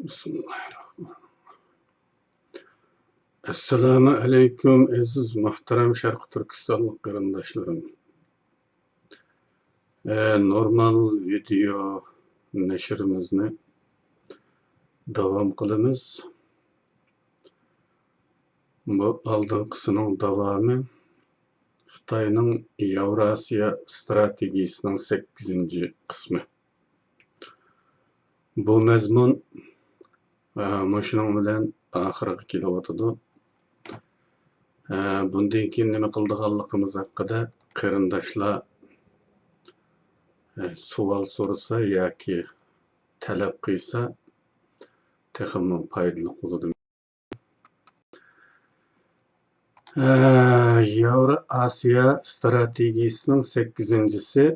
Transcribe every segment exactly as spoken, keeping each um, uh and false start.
بىسمىللاھىررەھمانىررەھىم. ئەسسالامۇ ئەلەيكۇم، ئەزىز، مۇھتەرەم شەرقىي تۈركىستانلىق قېرىنداشلىرىم. ئە، نورمال ۋىدېئو نەشرىمىزنى داۋام قىلىمىز. بۇ ئالدىنقىسىنىڭ داۋامى، خىتاينىڭ ياۋراسىيا ئىستراتېگىيىسىنىڭ سەككىزىنچى قىسمى. بۇ مەزمۇن، ئە، مۇشۇنىڭ بىلەن ئاخىرىغا كېلىۋاتىدۇ. ئە، بۇندىن كېيىن نېمە قىلىدىغانلىقىمىز ھەققىدە قېرىنداشلار، ئە، سوئال سورىسا ياكى تەلەپ قىلسا، تېخىمۇ پايدىلىق بولىدۇ. ئە، ياۋرا ئاسىيا ئىستراتېگىيىسىنىڭ سەككىزىنچىسى.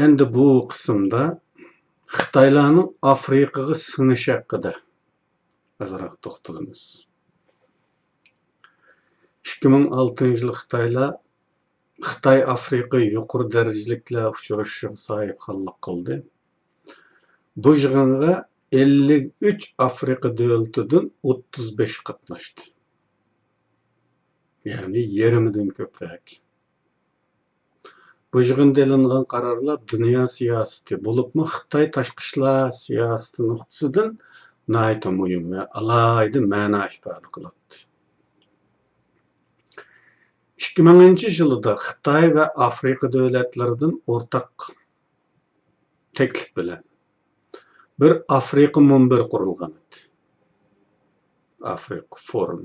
ئەمدى بۇ قىسىمدا خىتايلارنىڭ ئافرىقىغا سىڭىشى ھەققىدە ئازراق توختىلىمىز. ئىككى مىڭ ئالتىنچى يىل خىتايلار خىتاي ئافرىقا يۇقىرى دەرىجىلىكلەر ئۇچرىشىشىغا ساھىبخانلىق قىلدى. بۇ يىغىنغا ئەللىك ئۈچ ئافرىقا دۆلىتىدىن ئوتتۇز بەش قاتناشتى. يەنى يېرىمىدىن كۆپرەك. بۇ يىغىندا ئېلىنغان قارارلار دۇنيا سىياسىتى، بولۇپمۇ خىتاي تاشقى ئىشلار سىياسىتى نۇقتىسىدىن ناھايىتى مۇھىم ۋە ئالاھىدە مەنا ئىپادە قىلاتتى. ئىككى مىڭىنچى يىلىدا خىتاي ۋە ئافرىقا دۆلەتلىرىدىن ئورتاق تەكلىپ بىلەن بىر ئافرىقا مۇنبىرى قۇرۇلغان ئىدى. ئافرىقا فورۇم.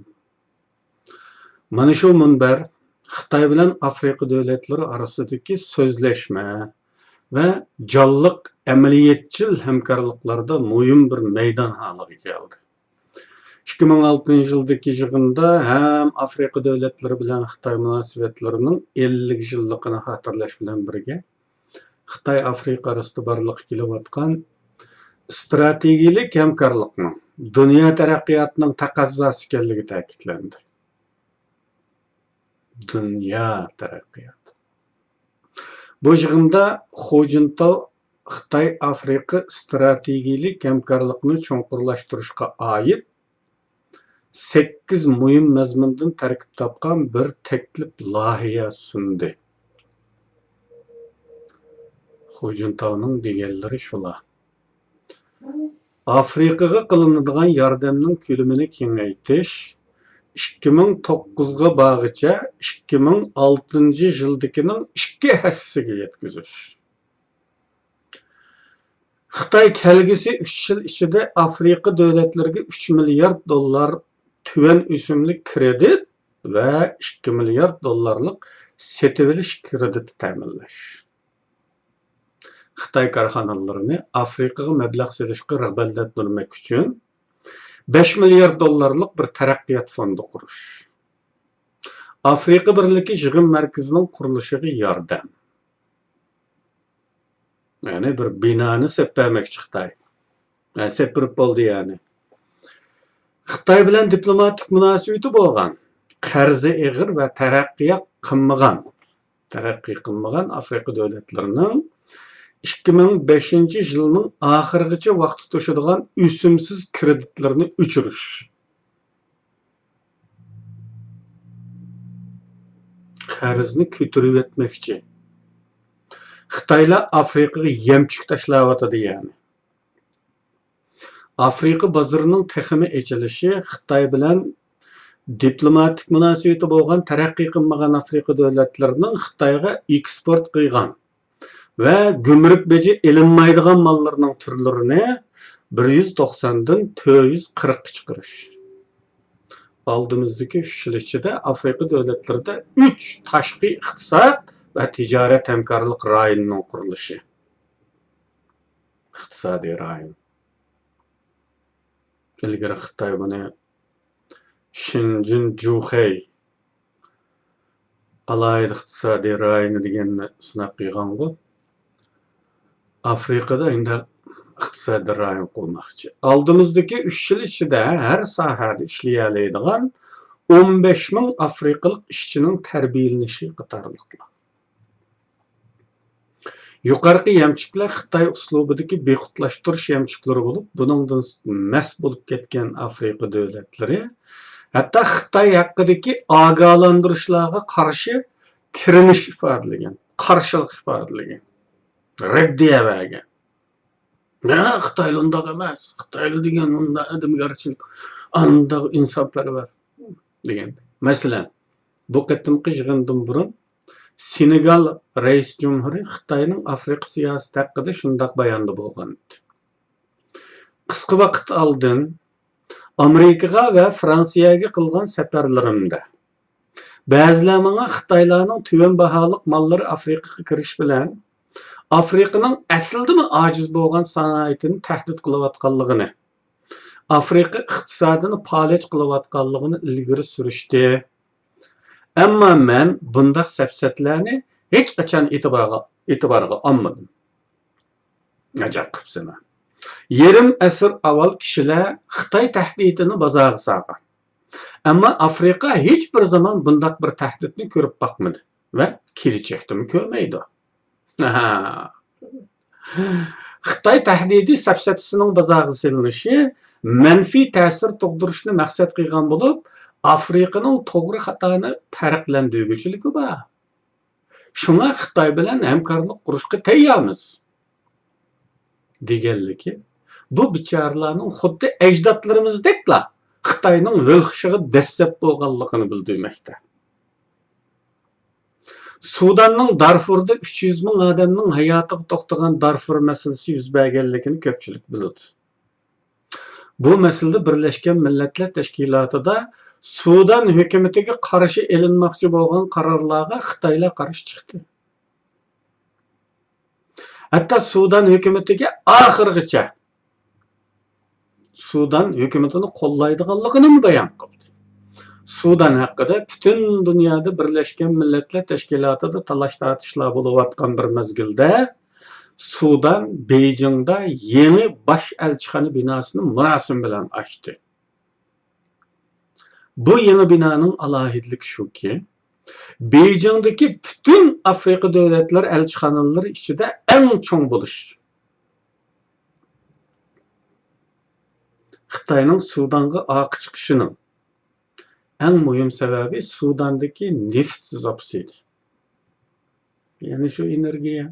مانا شۇ مۇنبەر خىتاي بىلەن ئافرىقا دۆلەتلىرى ئارىسىدىكى سۆزلەشمە ۋە جانلىق ئەمەلىيەتچىل ھەمكارلىقلاردا مۇھىم بىر مەيدان ھالىغا كەلدى. ئىككى مىڭ ئالتىنچى يىلدىكى يىغىندا ھەم ئافرىقا دۆلەتلىرى بىلەن خىتاي مۇناسىۋەتلىرىنىڭ ئەللىك يىللىقىنى خاتىرىلەش بىلەن بىرگە، خىتاي ئافرىقا ئارىسىدا بارلىققا كېلىۋاتقان ئىستراتېگىيەلىك ھەمكارلىقنىڭ دۇنيا تەرەققىياتىنىڭ تەقەززاسى ئىكەنلىكى تەكىتلەندى. دۇنيا تەرەققىياتى. بۇ يىغىندا خۇ جىنتاۋ خىتاي ئافرىقا ئىستراتېگىيەلىك ھەمكارلىقىنى چوڭقۇرلاشتۇرۇشقا ئائىت سەككىز مۇھىم مەزمۇندىن تەركىب تاپقان بىر تەكلىپ لايىھە سۇندى. خۇ جىنتاۋنىڭ دېگەنلىرى شۇلار. ئافرىقىغا قىلىنىدىغان ياردەمنىڭ كۆلىمىنى كېڭەيتىش، ئىككى مىڭ توققۇزغا بارغىچە ئىككى مىڭ ئالتىنچى يىلدىكىنىڭ ئىككى ھەسسىسىگە يەتكۈزۈش. خىتاي كەلگۈسى ئۈچ يىل ئىچىدە ئافرىقا دۆلەتلىرىگە ئۈچ مىليارد دوللار تۆۋەن ئۆسۈملۈك كىرېدىت ۋە ئىككى مىليارد دوللارلىق سېتىۋېلىش كىرېدىتى تەمىنلەش. خىتاي كارخانىلىرىنى ئافرىقىغا مەبلەغ سېلىشقا رىغبەتلەندۈرمەك ئۈچۈن بەش مىليارد دوللارلىق بىر تەرەققىيات فوندى قۇرۇش. ئافرىقا بىرلىكى يىغىن مەركىزىنىڭ قۇرۇلۇشىغا ياردەم. يەنى بىر بىنانى سېلىپ بەرمەكچى خىتاي. يەنى سېلىپ بېرىپ بولدى يەنى. خىتاي بىلەن دىپلوماتىك مۇناسىۋىتى بولغان، قەرزى ئېغىر ۋە تەرەققىيات قىلمىغان، تەرەققىي قىلمىغان ئافرىقا دۆلەتلىرىنىڭ ئىككى مىڭ بەشىنچى يىلنىڭ ئاخىرىغىچە ۋاقتى توشىدىغان ئۆسۈمسىز كىرېدىتلىرىنى ئۆچۈرۈش. قەرزنى كۆتۈرۈۋەتمەكچى. خىتايلار ئافرىقىغا يەمچۈك تاشلاۋاتىدۇ يەنى. ئافرىقا بازىرىنىڭ تېخىمۇ ئېچىلىشى خىتاي بىلەن دىپلوماتىك مۇناسىۋىتى بولغان تەرەققىي قىلمىغان ئافرىقا دۆلەتلىرىنىڭ خىتايغا ئېكسپورت قىلغان ۋە گۈمرۈك بېجى ئېلىنمايدىغان ماللىرىنىڭ تۈرلىرىنى بىر يۈز توقساندىن تۆت يۈز قىرىققا چىقىرىش. ئالدىمىزدىكى ئۈچ يىل ئىچىدە ئافرىقا دۆلەتلىرىدە ئۈچ تاشقى ئىقتىساد ۋە تىجارەت ھەمكارلىق رايونىنىڭ قۇرۇلۇشى. ئىقتىسادىي رايون. ئىلگىرى خىتاي بۇنى شىنجىن جۇخەي ئالاھىدە ئىقتىسادىي رايونى دېگەننى سىناق قىلغانغۇ. ئافرىقىدا ئەمدى ئىقتىسادىي رايون قۇرماقچى. ئالدىمىزدىكى ئۈچ يىل ئىچىدە ھەر ساھەدە ئىشلىيەلەيدىغان ئون بەش مىڭ ئافرىقىلىق ئىشچىنىڭ تەربىيەلىنىشى قاتارلىقلار. يۇقىرىقى يەمچۈكلەر خىتاي ئۇسلۇبىدىكى بىخۇدلاشتۇرۇش يەمچۈكلىرى بولۇپ، بۇنىڭدىن مەست بولۇپ كەتكەن ئافرىقا دۆلەتلىرى ھەتتا خىتاي ھەققىدىكى ئاگاھلاندۇرۇشلارغا قارشى تىرىنىش ئىپادىلىگەن، قارشىلىق ئىپادىلىگەن، رەددىيە بەرگەن. ياق، خىتايلا ئۇنداق ئەمەس. خىتايلا دېگەن ئۇنداق ئادەمگەرچىلىك، ئانداق ئىنسانپەرۋەر دېگەن. مەسىلەن، بۇ قېتىمقى يىغىندىن بۇرۇن سېنېگال رەئىس جۇمھۇرى خىتاينىڭ ئافرىقا سىياسىتى ھەققىدە شۇنداق باياندا بولغانىدى. قىسقا ۋاقىت ئالدىن ئامېرىكىغا ۋە فرانسىيەگە قىلغان سەپەرلىرىمدە، بەزىلەر ماڭا خىتايلارنىڭ تۆۋەن باھالىق ماللىرى ئافرىقىغا كىرىش بىلەن ئافرىقىنىڭ ئەسلىدىمۇ ئاجىز بولغان سانائىتىنى تەھدىت قىلىۋاتقانلىقىنى، ئافرىقا ئىقتىسادىنى پالەچ قىلىۋاتقانلىقىنى ئىلگىرى سۈرۈشتى. ئەمما مەن بۇنداق سەپسەتىلەرنى ھېچقاچان ئېتىبارغا، ئېتىبارغا ئالمىدىم. ئەجەب قىپسىنا. يېرىم ئەسىر ئاۋۋال كىشىلەر خىتاي تەھدىتىنى بازارغا سالغان. ئەمما ئافرىقا ھېچ بىر زامان بۇنداق بىر تەھدىتنى كۆرۈپ باقمىدى ۋە كېلىچەكتىمۇ كۆرمەيدۇ. خىتاي تەھدىتى سەپسەتىسىنىڭ بازارغا سېلىنىشى مەنپىي تەسىر تۇغدۇرۇشنى مەقسەت قىلغان بولۇپ، ئافرىقىنىڭ توغرا خاتانى پەرقلەندۈرگۈچىلىكى بار. شۇڭا خىتاي بىلەن ھەمكارلىق قۇرۇشقا تەييارمىز، دېگەنلىكى، بۇ بىچارىلەرنىڭ خۇددى ئەجدادلىرىمىزدەكلا خىتاينىڭ ھۆل خېشىغا دەسسەپ بولغانلىقىنى بىلدۈرمەكتە. سۇداننىڭ دارفۇردا ئۈچ يۈز مىڭ ئادەمنىڭ ھاياتىغا توختىغان دارفۇر مەسىلىسى يۈز بەرگەنلىكىنى كۆپچىلىك بىلىدۇ. بۇ مەسىلىدە بىرلەشكەن مىللەتلەر تەشكىلاتىدا سۇدان ھۆكۈمىتىگە قارشى ئېلىنماقچى بولغان قارارلارغا خىتايلار قارشى چىقتى. ھەتتا سۇدان ھۆكۈمىتىگە ئاخىرغىچە سۇدان ھۆكۈمىتىنى قوللايدىغانلىقىنىمۇ بايان قىلدى. سۇدان ھەققىدە پۈتۈن دۇنيادا بىرلەشكەن مىللەتلەر تەشكىلاتىدا تالاش-تارتىشلار بولۇۋاتقان بىر مەزگىلدە، سۇدان بېيجىڭدا يېڭى باش ئەلچىخانا بىناسىنى مۇراسىم بىلەن ئاچتى. بۇ يېڭى بىنانىڭ ئالاھىدىلىكى شۇكى، بېيجىڭدىكى پۈتۈن ئافرىقا دۆلەتلەر ئەلچىخانىلىرى ئىچىدە ئەڭ چوڭ بولۇش. خىتاينىڭ سۇدانغا ئارقا چىقىشىنىڭ ئەڭ مۇھىم سەۋەبى سۇداندىكى نېفىت زاپىسى ئىدى. يەنى شۇ ئېنېرگىيە.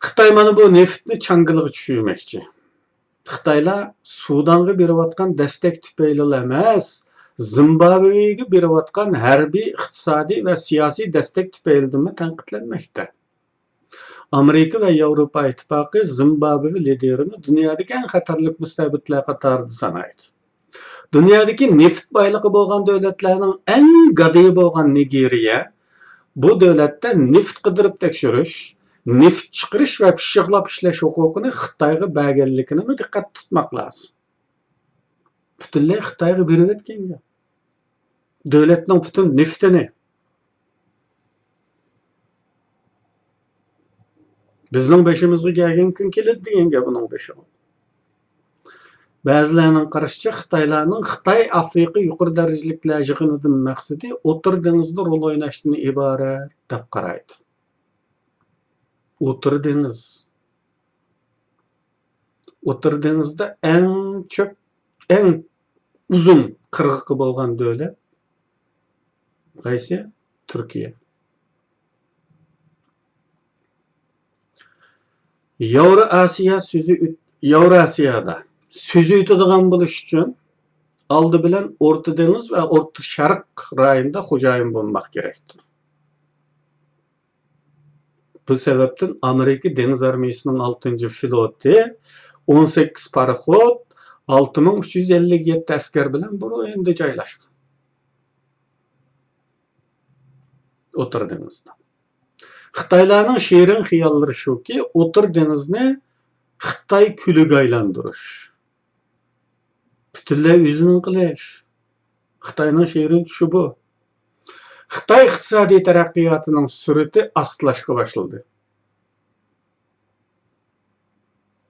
خىتاي مانا بۇ نېفىتنى چاڭگىلىغا چۈشۈرمەكچى. خىتايلار سۇدانغا بېرىۋاتقان دەستەك تۈپەيلىلا ئەمەس، زىمبابۋېگە بېرىۋاتقان ھەربىي، ئىقتىسادىي ۋە سىياسىي دەستەك تۈپەيلىدىنمۇ تەنقىدلەنمەكتە. ئامېرىكا ۋە ياۋروپا ئىتتىپاقى زىمبابۋې لىدېرىنى دۇنيادىكى ئەڭ خەتەرلىك مۇستەبىتلەر قاتارىدا سانايدۇ. دۇنيادىكى نېفىت بايلىقى بولغان دۆلەتلەرنىڭ ئەڭ گادىيى بولغان نىگېرىيە بۇ دۆلەتتە نېفىت قىدىرىپ تەكشۈرۈش، نېفىت چىقىرىش ۋە پىششىقلاپ ئىشلەش ھوقۇقىنى خىتايغا بەرگەنلىكىنىمۇ دىققەتتە تۇتماق لازىم. پۈتۈنلەي خىتايغا بېرىۋەتكەن گەپ. دۆلەتنىڭ پۈتۈن نېفىتىنى. بىزنىڭ بېشىمىزغا كەلگەن كۈن كېلىدۇ دېگەن گەپ ئۇنىڭ بېشىغا. بەزىلەرنىڭ قارىشىچە، خىتايلارنىڭ خىتاي ئافرىقا يۇقىرى دەرىجىلىكلەر يىغىنىدىن مەقسىتى ئوتتۇرا دېڭىزدا رول ئويناشتىن ئىبارەت دەپ قارايدۇ. ئوتتۇرا دېڭىز. ئوتتۇرا دېڭىزدا ئەڭ چۆپ، ئەڭ ئۇزۇن قىرغىقى بولغان دۆلەت قايسى؟ تۈركىيە. ياۋرا ئاسىيا سۆزى ئۆت-، ياۋراسىيادا سۆزى ئۆتىدىغان بولۇش ئۈچۈن ئالدى بىلەن ئورتا دېڭىز ۋە ئورتا شەرق رايونىدا خوجايىن بولماق كېرەكتۇر. بۇ سەۋەبتىن ئامېرىكا دېڭىز ئارمىيىسىنىڭ ئالتىنچى فلوتى ئون سەككىز پاراخوت، ئالتە مىڭ ئۈچ يۈز ئەللىك يەتتە ئەسكەر بىلەن بۇ رايوندا جايلاشقان. ئوتتۇرا دېڭىزدا. خىتايلارنىڭ شېرىن خىياللىرى شۇكى، ئوتتۇرا دېڭىزنى خىتاي كۆلىگە ئايلاندۇرۇش. پۈتۈنلەي ئۆزىنىڭ قىلىش. خىتاينىڭ شېرىن چۈشى بۇ. خىتاي ئىقتىسادىي تەرەققىياتىنىڭ سۈرئىتى ئاستىلاشقا باشلىدى.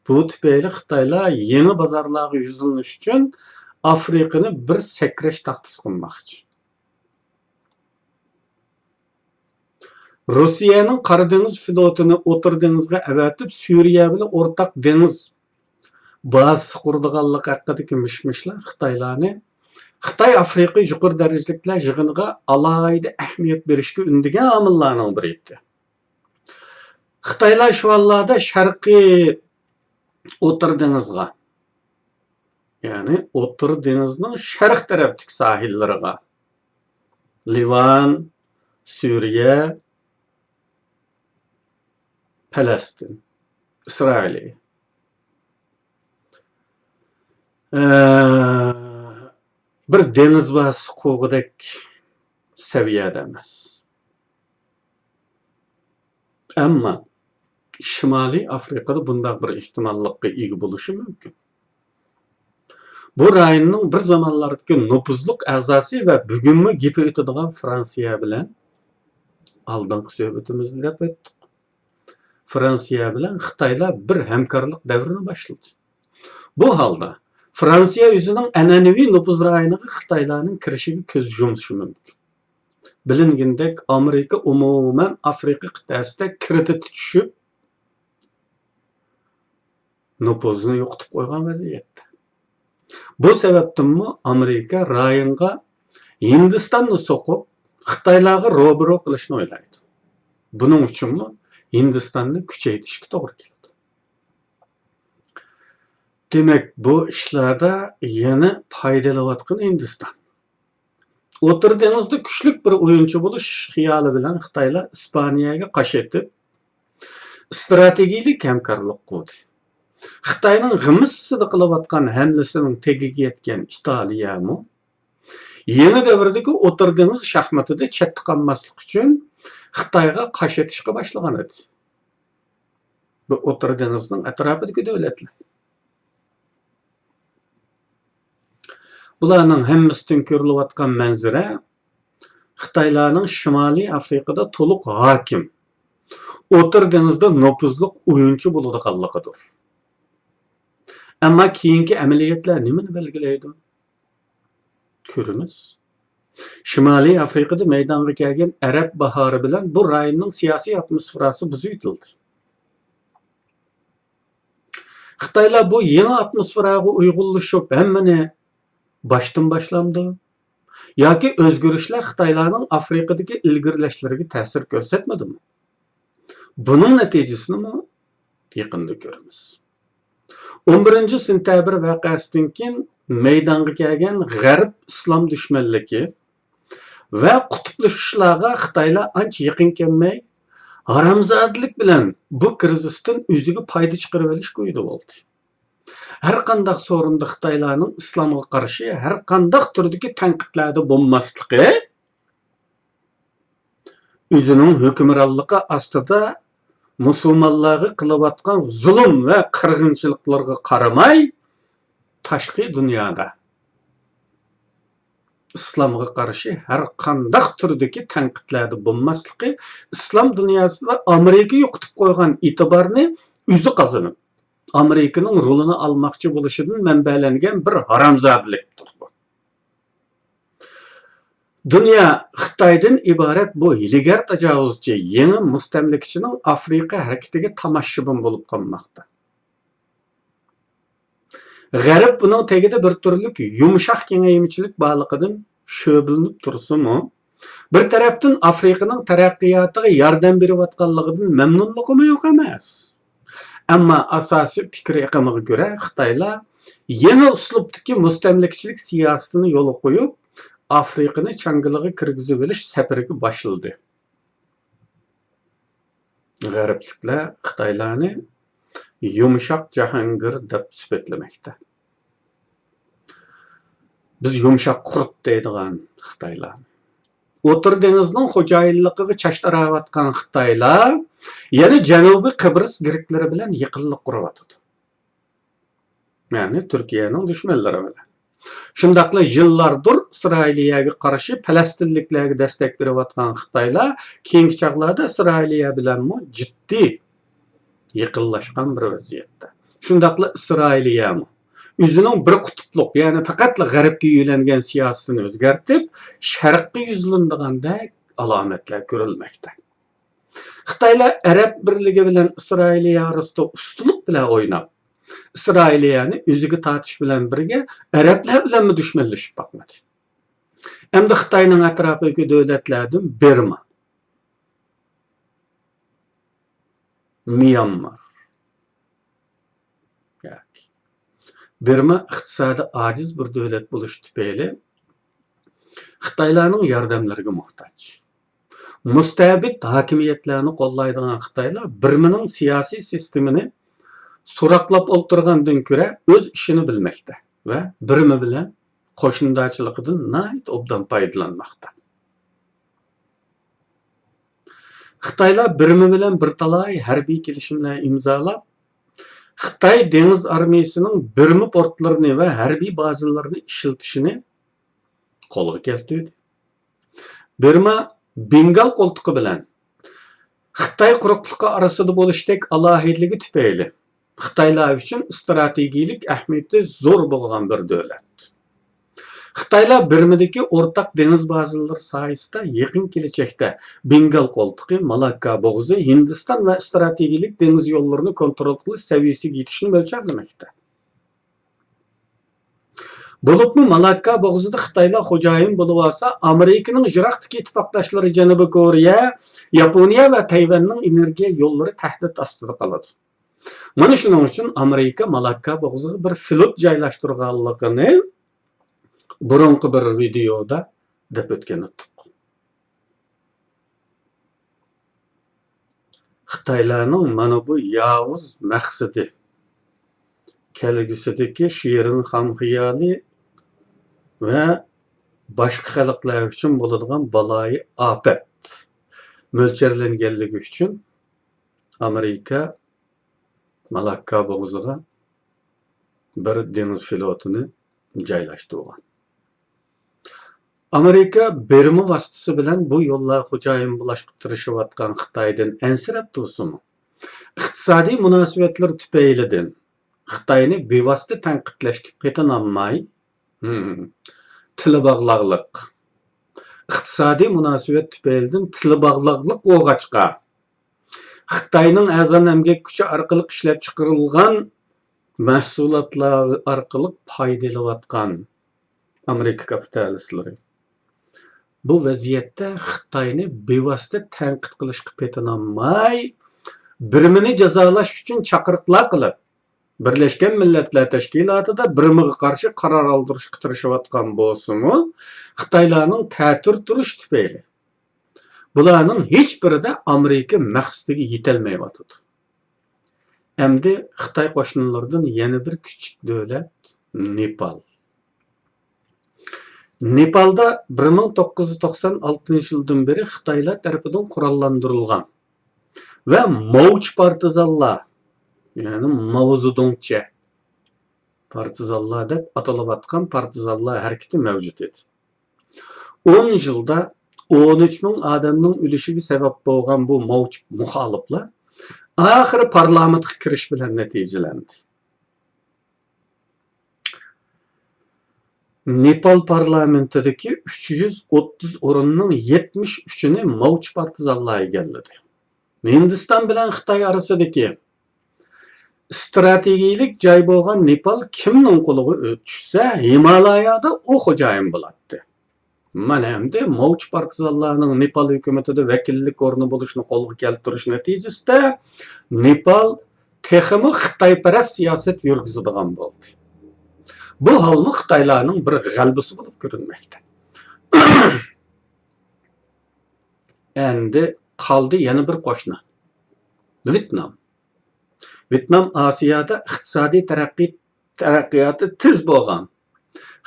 بۇ تۈپەيلى خىتايلار يېڭى بازارلارغا يۈزلىنىش ئۈچۈن ئافرىقىنى بىر سەكرەش تاختىسى قىلماقچى. روسىيەنىڭ قارا دېڭىز فلوتىنى ئوتتۇرا دېڭىزغا ئەۋەتىپ، سۈرىيە بىلەن ئورتاق دېڭىز بازىسى قۇرىدىغانلىقى ھەققىدىكى مىش-مىشلار خىتايلارنى، خىتاي ئافرىقا يۇقىرى دەرىجىلىكلەر يىغىنىغا ئالاھىدە ئەھمىيەت بېرىشكە ئۈندىگەن ئامىللارنىڭ بىرى ئىدى. خىتايلار شۇ ھاللاردا شەرقىي ئوتتۇرا دېڭىزغا، يەنى ئوتتۇرا دېڭىزنىڭ شەرق تەرەپتىكى ساھىللىرىغا، لىۋان، سۈرىيە، پەلەستىن، ئىسرائىلىيە، ئە، بىر دېڭىز بازىسى قۇرغۇدەك سەۋىيەدە ئەمەس. ئەمما شىمالىي ئافرىقىدا بۇنداق بىر ئېھتىماللىققا ئىگە بولۇشى مۇمكىن. بۇ رايوننىڭ بىر زامانلاردىكى نوپۇزلۇق ئەزاسى ۋە بۈگۈنمۇ گېپى ئۆتىدىغان فرانسىيە بىلەن ئالدىنقى سۆھبىتىمىزدە دەپ ئۆتتۇق. فرانسىيە بىلەن خىتايلار بىر ھەمكارلىق دەۋرىنى باشلىدى. بۇ ھالدا فرانسىيە ئۆزىنىڭ ئەنئەنىۋى نوپۇز رايونىغا خىتايلارنىڭ كىرىشىگە كۆز يۇمۇشى مۇمكىن. بىلىنگىنىدەك، ئامېرىكا ئومۇمەن ئافرىقا قىتئەسىدە كىرىدىتى چۈشۈپ، نوپۇزىنى يوقىتىپ قويغان ۋەزىيەتتە. بۇ سەۋەبتىنمۇ ئامېرىكا رايونغا ھىندىستاننى سوقۇپ، خىتايلارغا روبىرو قىلىشنى ئويلايدۇ. بۇنىڭ ئۈچۈنمۇ ھىندىستاننى كۈچەيتىشكە توغرا كېلىدۇ. دېمەك، بۇ ئىشلاردا يەنە پايدا ئېلىۋاتقىنى ھىندىستان. ئوتتۇرا دېڭىزدا كۈچلۈك بىر ئويۇنچى بولۇش خىيالى بىلەن خىتايلار ئىسپانىيەگە قاش ئېتىپ، ئىستراتېگىيەلىك ھەمكارلىق قۇردى. خىتاينىڭ غىمىسسىدە قىلىۋاتقان ھەملىسىنىڭ تېگىگە يەتكەن ئىتالىيەمۇ يېڭى دەۋردىكى ئوتتۇرا دېڭىز شاھمىتىدا چەتتە قالماسلىق ئۈچۈن خىتايغا قاش ئېتىشقا باشلىغان ئىدى. بۇ ئوتتۇرا دېڭىزنىڭ ئەتراپىدىكى دۆلەتلەر. بۇلارنىڭ ھەممىسىدىن كۆرۈلۈۋاتقان مەنزىرە خىتايلارنىڭ شىمالىي ئافرىقىدا تولۇق ھاكىم، ئوتتۇرا دېڭىزدا نوپۇزلۇق ئويۇنچى بولىدىغانلىقىدۇر. ئەمما كېيىنكى ئەمەلىيەتلەر نېمىنى بەلگىلەيدۇ؟ كۆرىمىز. شىمالىي ئافرىقىدا مەيدانغا كەلگەن ئەرەب باھارى بىلەن بۇ رايوننىڭ سىياسىي ئاتموسفېراسى بۇزۇۋېتىلدى. خىتايلار بۇ يېڭى ئاتموسفېراغا ئۇيغۇنلىشىپ ھەممىنى باشتىن باشلامدۇ؟ ياكى ئۆزگىرىشلەر خىتايلارنىڭ ئافرىقىدىكى ئىلگىرىلەشلىرىگە تەسىر كۆرسەتمىدىمۇ؟ بۇنىڭ نەتىجىسىنىمۇ يېقىندا كۆرىمىز. ئون بىرىنچى سېنتەبىر ۋەقەسىدىن كېيىن مەيدانغا كەلگەن غەرب ئىسلام دۈشمەنلىكى ۋە قۇتۇپلىشىشلارغا خىتايلار ئانچە يېقىن كەلمەي، ھارامزادىلىك بىلەن بۇ كىرىزىستىن ئۆزىگە پايدا چىقىرىۋېلىش كويىدا بولدى. ھەر قانداق سورۇندا خىتايلارنىڭ ئىسلامغا قارشى ھەر قانداق تۈردىكى تەنقىدلەردە بولماسلىقى، ئۆزىنىڭ ھۆكۈمرانلىقى ئاستىدا مۇسۇلمانلارغا قىلىۋاتقان زۇلۇم ۋە قىرغىنچىلىقلىرىغا قارىماي، تاشقى دۇنيادا ئىسلامغا قارشى ھەر قانداق تۈردىكى تەنقىدلەردە بولماسلىقى، ئىسلام دۇنياسىدا ئامېرىكا يوقىتىپ قويغان ئېتىبارنى ئۆزى قازىنىپ، ئامېرىكىنىڭ رولىنى ئالماقچى بولۇشىدىن مەنبەلەنگەن بىر ھارامزادىلىكتۇر بۇ. دۇنيا خىتايدىن ئىبارەت بۇ ھىيلىگەر تاجاۋۇزچى يېڭى مۇستەملىكىچىنىڭ ئافرىقا ھەرىكىتىگە تاماشىبىن بولۇپ قالماقتا. غەرب بۇنىڭ تېگىدە بىر تۈرلۈك يۇمشاق كېڭەيمىچىلىك بارلىقىدىن شۆبىلىنىپ تۇرسىمۇ، بىر تەرەپتىن ئافرىقىنىڭ تەرەققىياتىغا ياردەم بېرىۋاتقانلىقىدىن مەمنۇنلۇقىمۇ يوق ئەمەس. ئەمما ئاساسىي پىكىر ئېقىمىغا كۆرە، خىتايلار يېڭى ئۇسلۇبتىكى مۇستەملىكىچىلىك سىياسىتىنى يولغا قويۇپ، ئافرىقىنى چاڭگىلىغا كىرگۈزۈۋېلىش سەپىرىگە باشلىدى. غەربلىكلەر خىتايلارنى يۇمشاق جاھانگىر دەپ سۈپەتلىمەكتە. بىز يۇمشاق قۇرت دەيدىغان خىتايلار. ئوتتۇرا دېڭىزنىڭ خوجايىنلىقىغا چاچ تاراۋاتقان خىتايلار يەنە جەنۇبىي قىبرىس گىرىكلىرى بىلەن يېقىنلىق قۇرۇۋاتىدۇ. يەنى تۈركىيەنىڭ دۈشمەنلىرى بىلەن. شۇنداقلا يىللاردۇر ئىسرائىلىيەگە قارشى پەلەستىنلىكلەرگە دەستەك بېرىۋاتقان خىتايلار كېيىنكى چاغلاردا ئىسرائىلىيە بىلەنمۇ جىددىي يېقىنلاشقان بىر ۋەزىيەتتە. شۇنداقلا ئىسرائىلىيەمۇ ئۆزىنىڭ بىر قۇتۇپلۇق، يەنى پەقەتلا غەربكە يۆلەنگەن سىياسىتىنى ئۆزگەرتىپ، شەرققە يۈزلىنىدىغاندەك ئالامەتلەر كۆرۈلمەكتە. خىتايلار ئەرەب بىرلىكى بىلەن ئىسرائىلىيە ئارىسىدا ئۇستىلىق بىلەن ئويناپ، ئىسرائىلىيەنى ئۆزىگە تارتىش بىلەن بىرگە ئەرەبلەر بىلەنمۇ دۈشمەنلىشىپ باقمىدى. ئەمدى خىتاينىڭ ئەتراپىدىكى دۆلەتلەردىن بىرما، ميانمار، ياكى بىرما ئىقتىسادى ئاجىز بىر دۆلەت بولۇشى تۈپەيلى خىتايلارنىڭ ياردەملىرىگە موھتاج. مۇستەبىت ھاكىمىيەتلەرنى قوللايدىغان خىتايلار بىرمىنىڭ سىياسىي سىستېمىنى سوراقلاپ ئولتۇرغاندىن كۆرە ئۆز ئىشىنى بىلمەكتە ۋە بىرما بىلەن قوشنىدارچىلىقىدىن ناھايىتى ئوبدان پايدىلانماقتا. خىتايلار بىرما بىلەن بىر تالاي ھەربىي كېلىشىملەر ئىمزالاپ، خىتاي دېڭىز ئارمىيىسىنىڭ بىرما پورتلىرىنى ۋە ھەربىي بازىلىرىنى ئىشلىتىشىنى قولغا كەلتۈردى. بىرما بېنگال قولتۇقى بىلەن خىتاي قۇرۇقلۇقى ئارىسىدا بولۇشتەك ئالاھىدىلىكى تۈپەيلى خىتايلار ئۈچۈن ئىستراتېگىيىلىك ئەھمىيىتى زور بولغان بىر دۆلەت. خىتايلار بىرمىدىكى ئورتاق دېڭىز بازىلىرى سايىسىدا يېقىن كېلىچەكتە بېنگال قولتۇقى، مالاككا بوغۇزى، ھىندىستان ۋە ئىستراتېگىيىلىك دېڭىز يوللىرىنى كونترول قىلىش سەۋىيەسىگە يېتىشنى مۆلچەرلىمەكتە. بولۇپمۇ مالاككا بوغۇزىدا خىتايلار خوجايىن بولۇۋالسا، ئامېرىكىنىڭ يىراقتىكى ئىتتىپاقداشلىرى جەنۇبىي كورېيە، ياپونىيە ۋە تەيۋەننىڭ ئېنېرگىيە يوللىرى تەھدىت ئاستىدا قالىدۇ. مانا شۇنىڭ ئۈچۈن ئامېرىكا مالاككا بوغۇزىغا بىر فلوت جايلاشتۇرغانلىقىنى بۇرۇنقى بىر ۋىدېيودا دەپ ئۆتكەن ئىدۇق. خىتايلارنىڭ مانا بۇ ياۋۇز مەقسىتى، كەلگۈسىدىكى شېرىن خام خىيالى ۋە باشقا خەلقلەر ئۈچۈن بولىدىغان بالايىئاپەت مۆلچەرلەنگەنلىكى ئۈچۈن ئامېرىكا مالاككا بوغۇزىغا بىر دېڭىز فلوتىنى جايلاشتۇرغان. ئامېرىكا بىرما ۋاسىتىسى بىلەن بۇ يوللار خوجايىن بولۇشقا تىرىشىۋاتقان خىتايدىن ئەنسىرەپ تۇرسىمۇ، ئىقتىسادىي مۇناسىۋەتلىرى تۈپەيلىدىن خىتاينى بىۋاسىتە تەنقىدلەشكە پېتىنالماي، ھىم، تىلى باغلاقلىق، ئىقتىسادىي مۇناسىۋەت تۈپەيلىدىن تىلى باغلاقلىق بولغاچقا، خىتاينىڭ ئەرزان ئەمگەك كۈچى ئارقىلىق ئىشلەپچىقىرىلغان مەھسۇلاتلار ئارقىلىق پايدا ئېلىۋاتقان ئامېرىكا كاپىتالىستلىرى بۇ ۋەزىيەتتە خىتاينى بىۋاسىتە تەنقىد قىلىشقا پېتىنالماي، بىرمىنى جازالاش ئۈچۈن چاقىرىقلار قىلىپ، بىرلەشكەن مىللەتلەر تەشكىلاتىدا بىرمىغا قارشى قارار ئالدۇرۇشقا تىرىشىۋاتقان بولسىمۇ، خىتايلارنىڭ تەتۈر تۇرۇشى تۈپەيلى، بۇلارنىڭ ھېچبىرىدە ئامېرىكا مەقسىتىگە يېتەلمەيۋاتىدۇ. ئەمدى خىتاي قوشنىلىرىدىن يەنە بىر كىچىك دۆلەت، نېپال. نېپالدا بىر مىڭ توققۇز يۈز توقسان ئالتىنچى يىلدىن بېرى خىتايلار تەرىپىدىن قوراللاندۇرۇلغان ۋە ماۋچى پارتىزانلار، يەنى ماۋزېدۇڭچە پارتىزانلار دەپ ئاتىلىۋاتقان پارتىزانلار ھەرىكىتى مەۋجۇت ئىدى. ئون يىلدا ئون ئۈچ مىڭ ئادەمنىڭ ئۆلۈشىگە سەۋەب بولغان بۇ ماۋچى مۇخالىپلار ئاخىرى پارلامېنتقا كىرىش بىلەن نەتىجىلەندى. نېپال پارلامېنتىدىكى ئۈچ يۈز ئوتتۇز ئورۇننىڭ يەتمىش ئۈچىنى ماۋچى پارتىزانلار ئىگىلىدى. ھىندىستان بىلەن خىتاي ئارىسىدىكى ئىستراتېگىيىلىك جاي بولغان نېپال كىمنىڭ قولىغا ئۆ-، چۈشسە، ھىمالايادا ئۇ خوجايىن بولاتتى. مانا ئەمدى ماۋچى پارتىزانلارنىڭ نېپال ھۆكۈمىتىدە ۋەكىللىك ئورنى بولۇشنى قولغا كەلتۈرۈش نەتىجىسىدە، نېپال تېخىمۇ خىتايپەرەس سىياسەت يۈرگۈزىدىغان بولدى. بۇ ھالمۇ خىتايلارنىڭ بىر غەلىبىسى بولۇپ كۆرۈنمەكتە. ئەمدى قالدى يەنە بىر قوشنا، ۋيېتنام. ۋيېتنام ئاسىيادا ئىقتىسادىي تەرەققىي-، تەرەققىياتى تېز بولغان،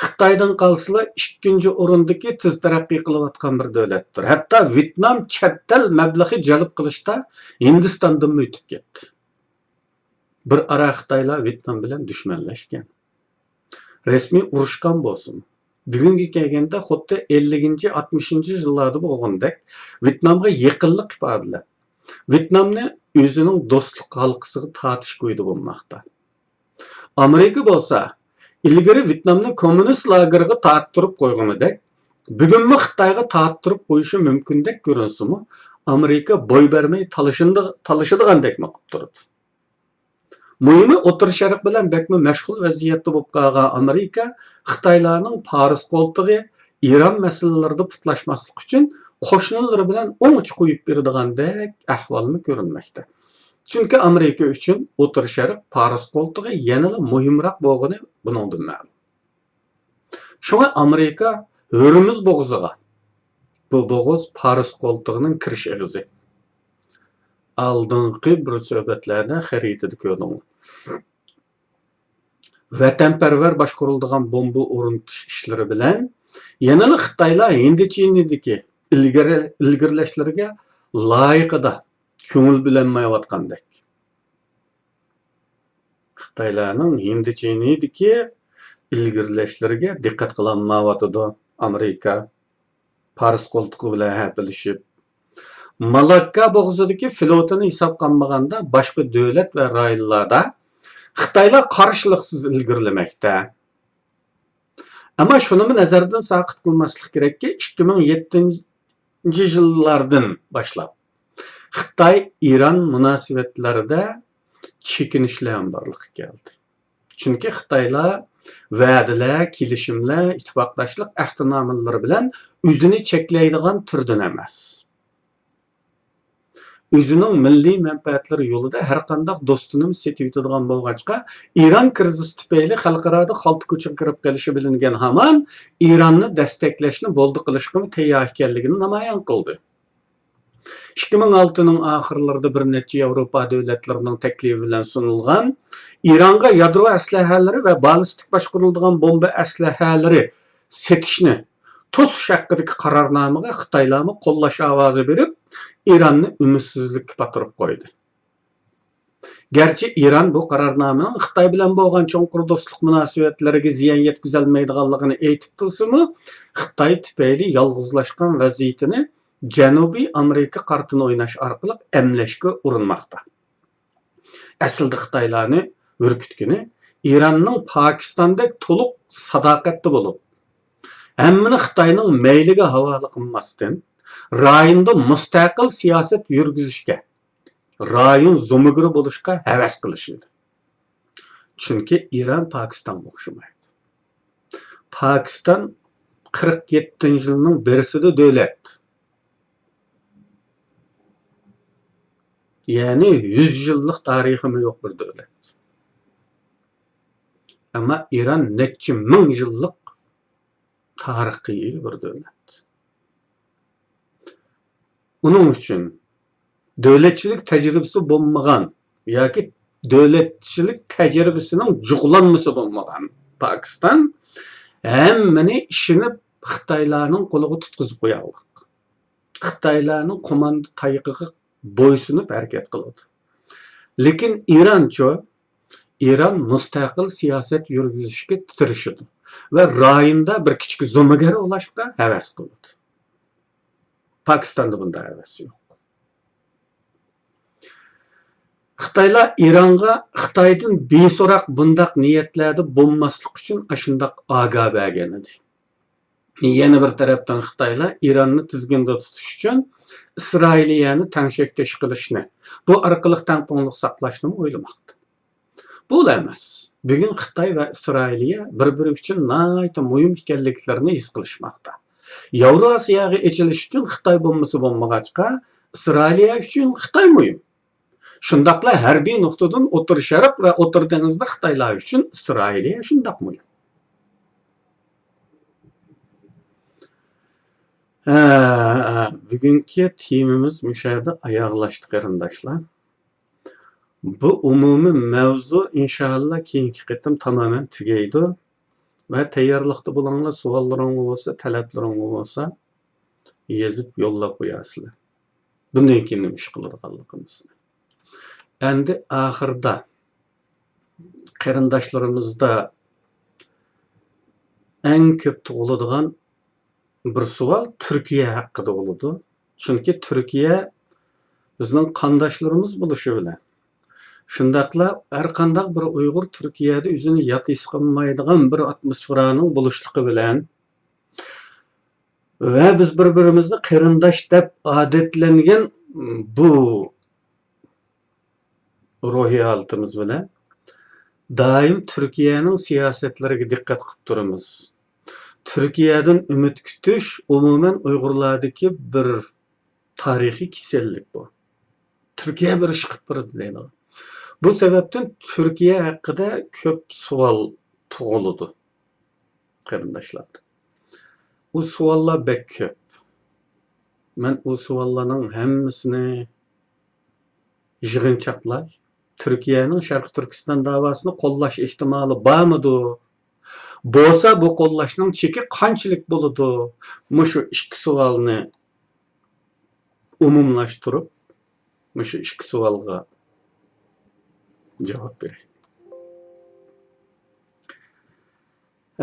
خىتايدىن قالسىلا ئىككىنچى ئورۇندىكى تېز تەرەققىي قىلىۋاتقان بىر دۆلەتتۇر. ھەتتا ۋيېتنام چەت ئەل مەبلىغى جەلپ قىلىشتا ھىندىستاندىنمۇ ئۆتۈپ كەتتى. بىر ئارا خىتايلار ۋيېتنام بىلەن دۈشمەنلەشكەن. رەسمىي ئۇرۇشقان بولسىمۇ، بۈگۈنگە كەلگەندە خۇددى ئەللىكىنچى، ئاتمىشىنچى يىللاردا بولغاندەك ۋيېتنامغا يېقىنلىق ئىپادىلەپ، ۋيېتنامنى ئۆزىنىڭ دوستلۇق ھالقىسىغا تارتىش كويىدا بولماقتا. ئامېرىكا بولسا ئىلگىرى ۋيېتنامنى كوممۇنىست لاگېرىغا تارتتۇرۇپ قويغىنىدەك، بۈگۈنمۇ خىتايغا تارتتۇرۇپ قويۇشى مۇمكىندەك كۆرۈنسىمۇ، ئامېرىكا بوي بەرمەي تالىشىندى-، تالىشىدىغاندەكمۇ قىلىپ تۇرىدۇ. مۇھىمى، ئوتتۇرا شەرق بىلەن بەكمۇ مەشغۇل ۋەزىيەتتە بولۇپ قالغان ئامېرىكا خىتايلارنىڭ پارس قولتۇقى، ئىران مەسىلىلىرىدە پۇتلاشماسلىق ئۈچۈن قوشنىلىرى بىلەن ئوڭچە قويۇپ بېرىدىغاندەك ئەھۋالمۇ كۆرۈنمەكتە. چۈنكى ئامېرىكا ئۈچۈن ئوتتۇرا شەرق پارس قولتۇقى يەنىلا مۇھىمراق بولغىنى بۇنىڭدىن مەلۇم. شۇڭا ئامېرىكا ھۆرمۇز بوغۇزىغا، بۇ بوغۇز پارس قولتۇقىنىڭ كىرىش ئېغىزى. ئالدىنقى بىر سۆھبەتلەردە خەرىتىدە كۆردۈڭلار. ۋەتەنپەرۋەر باشقۇرۇلىدىغان بومبا ئورنىتىش ئىشلىرى بىلەن يەنىلا خىتايلار ھىندىچىنىدىكى ئىلگىرى-، ئىلگىرىلەشلىرىگە لايىقىدا كۆڭۈل بۆلەلمەيۋاتقاندەك. خىتايلارنىڭ ھىندىچىنىدىكى ئىلگىرىلەشلىرىگە دىققەت قىلالمايۋاتىدۇ ئامېرىكا. پارس قولتۇقى بىلەن ھەپىلىشىپ، مالاككا بوغۇزىدىكى فلوتىنى ھېسابقا ئالمىغاندا، باشقا دۆلەت ۋە رايونلاردا خىتايلار قارشىلىقسىز ئىلگىرىلىمەكتە. ئەمما شۇنىمۇ نەزەردىن ساقىت قىلماسلىق كېرەككى، ئىككى مىڭ يەتتىنچى يىللاردىن باشلاپ خىتاي ئىران مۇناسىۋەتلىرىدە چېكىنىشلەر بارلىققا كەلدى. چۈنكى خىتايلار ۋەدىلەر، كېلىشىملەر، ئىتتىپاقداشلىق ئەھدىنامىلىرى بىلەن ئۆزىنى چەكلەيدىغان تۈردىن ئەمەس. ئۆزىنىڭ مىللىي مەنپەئەتلىرى يولىدا ھەرقانداق دوستىنىمۇ سېتىۋېتىدىغان بولغاچقا، ئىران كىرىزىس تۈپەيلى خەلقئارادا خالتا كوچىغا كىرىپ قېلىشى بىلىنگەن ھامان ئىراننى دەستەكلەشنى بولدى قىلىشقىمۇ تەييار ئىكەنلىكىنى نامايان قىلدى. ئىككى مىڭ ئالتىنىڭ ئاخىرلىرىدا بىر نەچچە ياۋروپا دۆلەتلىرىنىڭ تەكلىپى بىلەن سۇنۇلغان ئىرانغا يادرو ئەسلىھەلىرى ۋە بالىستىك باشقۇرۇلىدىغان بومبا ئەسلىھەلىرى سېتىشنى توسۇش ھەققىدىكى قارارنامىغا خىتايلارمۇ قوللاش ئاۋازى بېرىپ، ئىراننى ئۈمىدسىزلىككە پاتۇرۇپ قويدى. گەرچە ئىران بۇ قارارنامىنىڭ خىتاي بىلەن بولغان چوڭقۇر دوستلۇق مۇناسىۋەتلىرىگە زىيان يەتكۈزەلمەيدىغانلىقىنى ئېيتىپ تۇرسىمۇ، خىتاي تۈپەيلى يالغۇزلاشقان ۋەزىيىتىنى جەنۇبىي ئامېرىكا قارتىنى ئويناش ئارقىلىق ئەملەشكە ئۇرۇنماقتا. ئەسلىدە خىتايلارنى ئۈركۈتكىنى ئىراننىڭ پاكىستاندەك تولۇق ساداقەتتە بولۇپ، ھەممىنى خىتاينىڭ مەيلىگە ھاۋالە قىلماستىن، رايوندا مۇستەقىل سىياسەت يۈرگۈزۈشكە، رايون زومىگىرى بولۇشقا ھەۋەس قىلىشىدۇ. چۈنكى ئىران پاكىستانغا ئوخشىمايدۇ. پاكىستان قىرىق يەتتىنچى يىلنىڭ بىرسىدە دۆلەت. يەنى يۈز يىللىق تارىخىمۇ يوق بىر دۆلەت. ئەمما ئىران نەچچە مىڭ يىللىق تارىخقا ئىگە بىر دۆلەت. ئۇنىڭ ئۈچۈن دۆلەتچىلىك تەجرىبىسى بولمىغان ياكى دۆلەتچىلىك تەجرىبىسىنىڭ جۇغلانمىسى بولمىغان پاكىستان ھەممىنى ئىشىنىپ خىتايلارنىڭ قولىغا تۇتقۇزۇپ قويارلىق. خىتايلارنىڭ قوماندا تايىقىغا بويسۇنۇپ ھەرىكەت قىلىدۇ. لېكىن ئىرانچۇ؟ ئىران مۇستەقىل سىياسەت يۈرگۈزۈشكە تىرىشىدۇ ۋە رايوندا بىر كىچىك زومىگەر بولۇشقا ھەۋەس قىلىدۇ. پاكىستاندا بۇنداق ھەۋەس يوق. خىتايلار ئىرانغا خىتايدىن بىسوراق بۇنداق نىيەتلەردە بولماسلىق ئۈچۈن ئاشۇنداق ئاگاھ بەرگەن ئىدى. يەنە بىر تەرەپتىن خىتايلار ئىراننى تىزگىنىدە تۇتۇش ئۈچۈن ئىسرائىلىيەنى تەڭشەكتە ئىش قىلىشنى، بۇ ئارقىلىق تەڭپۇڭلۇق ساقلاشنىمۇ ئويلىماقتا. بۇلا ئەمەس، بۈگۈن خىتاي ۋە ئىسرائىلىيە بىر-بىرى ئۈچۈن ناھايىتى مۇھىم ئىكەنلىكلىرىنى ھېس قىلىشماقتا. ياۋراسىياغا ئېچىلىش ئۈچۈن خىتاي بومبىسى بولمىغاچقا، ئىسرائىلىيە ئۈچۈن خىتاي مۇھىم. شۇنداقلا ھەربىي نۇقتىدىن ئوتتۇرا شەرق ۋە ئوتتۇرا دېڭىزدا خىتايلار ئۈچۈن ئىسرائىلىيە شۇنداق مۇھىم. ھە، بۈگۈنكى تېمىمىز مۇشۇ يەردە ئاياغلاشتى، قېرىنداشلار. بۇ ئومۇمىي مەۋزۇ ئىنشائاللا كېيىنكى قېتىم تامامەن تۈگەيدۇ. ۋە تەييارلىقتا بولۇڭلار، سوئاللىرىڭلار بولسا، تەلەپلىرىڭلار بولسا، يېزىپ يوللاپ قويارسىلەر. بۇندىن كېيىن نېمە ئىش قىلىدىغانلىقىمىزنى. ئەمدى ئاخىرىدا قېرىنداشلىرىمىزدا ئەڭ كۆپ تۇغۇلىدىغان بىر سوئال تۈركىيە ھەققىدە بولىدۇ. چۈنكى تۈركىيە بىزنىڭ قانداشلىرىمىز بولۇشى بىلەن، شۇنداقلا ھەر قانداق بىر ئۇيغۇر تۈركىيەدە ئۆزىنى يات ھېس قىلمايدىغان بىر ئاتموسفېرانىڭ بولۇشلۇقى بىلەن ۋە بىز بىر-بىرىمىزنى قېرىنداش دەپ ئادەتلەنگەن بۇ روھىي ھالىتىمىز بىلەن دائىم تۈركىيەنىڭ سىياسەتلىرىگە دىققەت قىلىپ تۇرىمىز. تۈركىيەدىن ئۈمىد كۈتۈش ئومۇمەن ئۇيغۇرلاردىكى بىر تارىخىي كېسەللىك بۇ. تۈركىيە بىر ئىش قىلىپ بېرىدۇ دەيدىغان. بۇ سەۋەبتىن تۈركىيە ھەققىدە كۆپ سوئال تۇغۇلىدۇ، قېرىنداشلار. ئۇ سوئاللار بەك كۆپ. مەن ئۇ سوئاللارنىڭ ھەممىسىنى يىغىنچاقلاي، تۈركىيەنىڭ شەرقىي تۈركىستان داۋاسىنى قوللاش ئېھتىمالى بارمىدۇ؟ بولسا، بۇ قوللاشنىڭ چېكى قانچىلىك بولىدۇ؟ مۇشۇ ئىككى سوئالنى ئومۇملاشتۇرۇپ، مۇشۇ ئىككى سوئالغا جاۋاب بېرەي.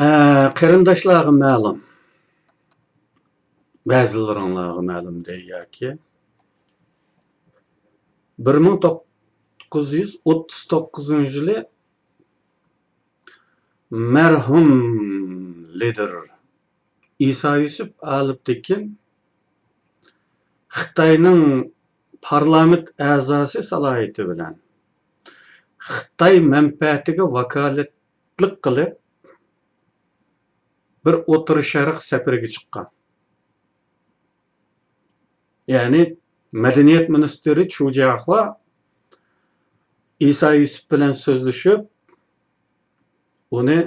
ئە، قېرىنداشلارغا مەلۇم، بەزىلىرىڭلارغا مەلۇم دەي ياكى بىر مىڭ توققۇز يۈز ئوتتۇز توققۇزىنچى يىلى مەرھۇم لىدىر ئىسا يۈسۈپ ئالىپتېكىن خىتاينىڭ پارلامېنت ئەزاسى سالاھىيىتى بىلەن خىتاي مەنپەئەتىگە ۋاكالەتلىك قىلىپ، بىر ئوتتۇرا شەرق سەپىرىگە چىققان. يەنى مەدەنىيەت مىنىستىرى چۇ جياخۇا ئىسا يۈسۈپ بىلەن سۆزلىشىپ، ئۇنى